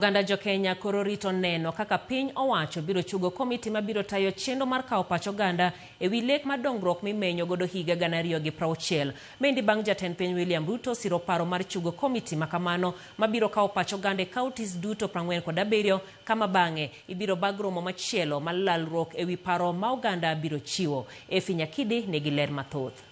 Oganda jo Kenya koro rito neno kaka piny owacho biro chungo komiti mabiro tayo chenro mar kawo pach oganda e wi lek mar dongruok mimenyo godo higa 2060. Mendi bang' jatend piny William Ruto siro paro mar chungo komiti makamano mabiro kawo pach oganda e counties duto 47 kama bang'e ibiro bag romo machielo mar lalruok e wi paro ma oganda biro chiwo. Efi Nyakidi nigi ler mathoth.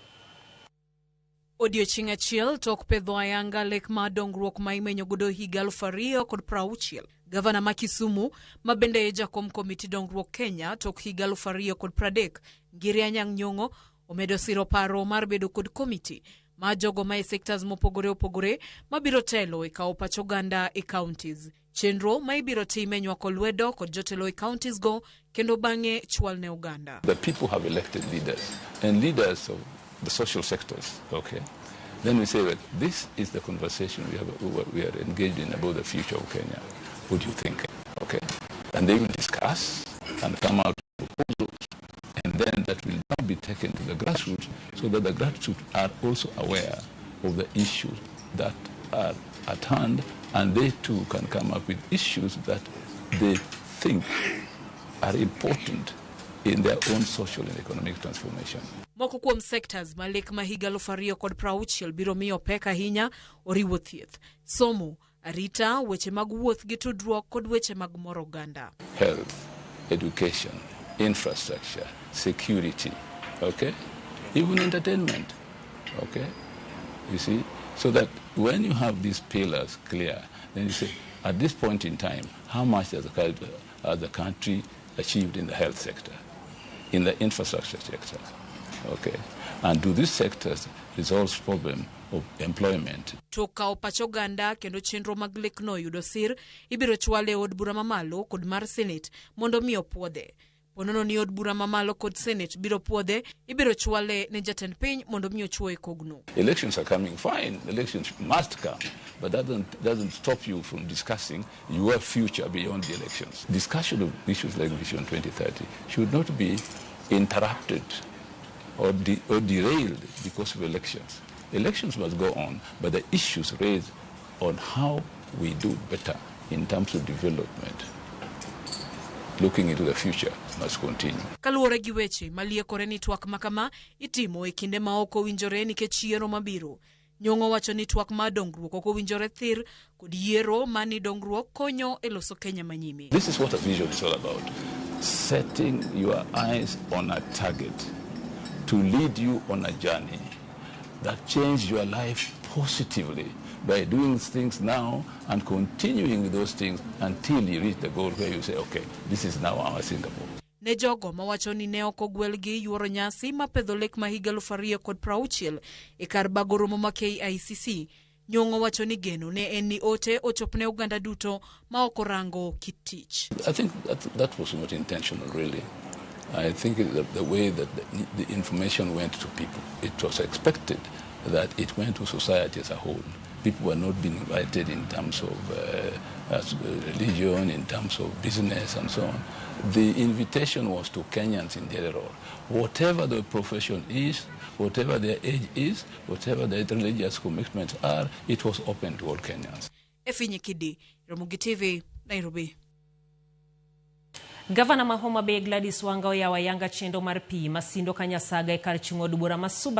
Odiochieng' achiel tok pedho ayanga lek mar dongruok ma imenyo godo higa 2060. Gavana ma Kisumu, ma bende e jakom komiti dongruok Kenya tok higa 2030, Ngire Anyang' Nyong'o, omedo siro paro mar bedo kod komiti mar jogo ma e sectors mopogore opogore mabiro telo e kawo pach oganda e counties. Chenro ma ibiro tim e nywako lwedo kod jotelo e counties go kendo bang'e chwal ne oganda. The people have elected leaders, and leaders of the social sectors, okay? Then we say that this is the conversation we are engaged in about the future of Kenya. What do you think? Okay? And they will discuss and come out with proposals, and then that will now be taken to the grassroots so that the grassroots are also aware of the issues that are at hand, and they too can come up with issues that they think are important in their own social and economic transformation. Moko kuom sectors ma lek ma higa 2060 biro miyo pek ahinya oriwo thieth, somo, arita, weche mag wuoth gi tudruok kod weche mag moro oganda. Health, education, infrastructure, security, okay? Even entertainment, okay? You see? So that when you have these pillars clear, then you say, at this point in time, how much has the country achieved in the health sector, in the infrastructure sector, okay? And do these sectors resolve problem of employment? Tok kawo pach oganda kendo chenro mag lekno yudo sir, ibiro chwale e od bura mamalo kod mar Senate mondo mi opuodhe. Ponono ni od bura mamalo kod Senate biro puodhe, ibiro chwale ne jatend piny mondo mi ochuoye kogno. Elections are coming, fine, elections must come, but that doesn't stop you from discussing your future beyond the elections. Discussion of issues like Vision 2030 should not be interrupted or derailed because of elections. Elections must go on, but the issues raised on how we do better in terms of development, looking into the future, must continue. Kaluwore gi weche maliekore ni twak makama itimo e kinde ma ok owinjore nikech yiero mabiro. Nyong'o wacho ni twak mar dongruok ok owinjore thir kod yiero ma ni dongruok konyo e loso Kenya manyime. This is what a vision is all about. Setting your eyes on a target to lead you on a journey that change your life positively by doing things now and continuing with those things until you reach the goal where you say, "Okay, this is now our Singapore." Ne jogo mawacho ni ne ok ogwelgi yuoro nyasi ma pedho lek ma higa 2060 e kar bago romo ma KICC. Nyong'o wacho ni geno ne en ni ote ochop ne oganda duto ma ok orango kit tich. I think that was not intentional, really. I think the way that the information went to people, it was expected that it went to society as a whole. People were not being invited in terms of religion, in terms of business, and so on. The invitation was to Kenyans in general. Whatever their profession is, whatever their age is, whatever their religious commitments are, it was open to all Kenyans. Efi Nyikidi, Ramogi TV, Nairobi. Gavana ma Homa Bay Gladys Wanga oyawo ayanga chenro mar pi masindo Kanyasaga e kar chung' od bura ma Suba.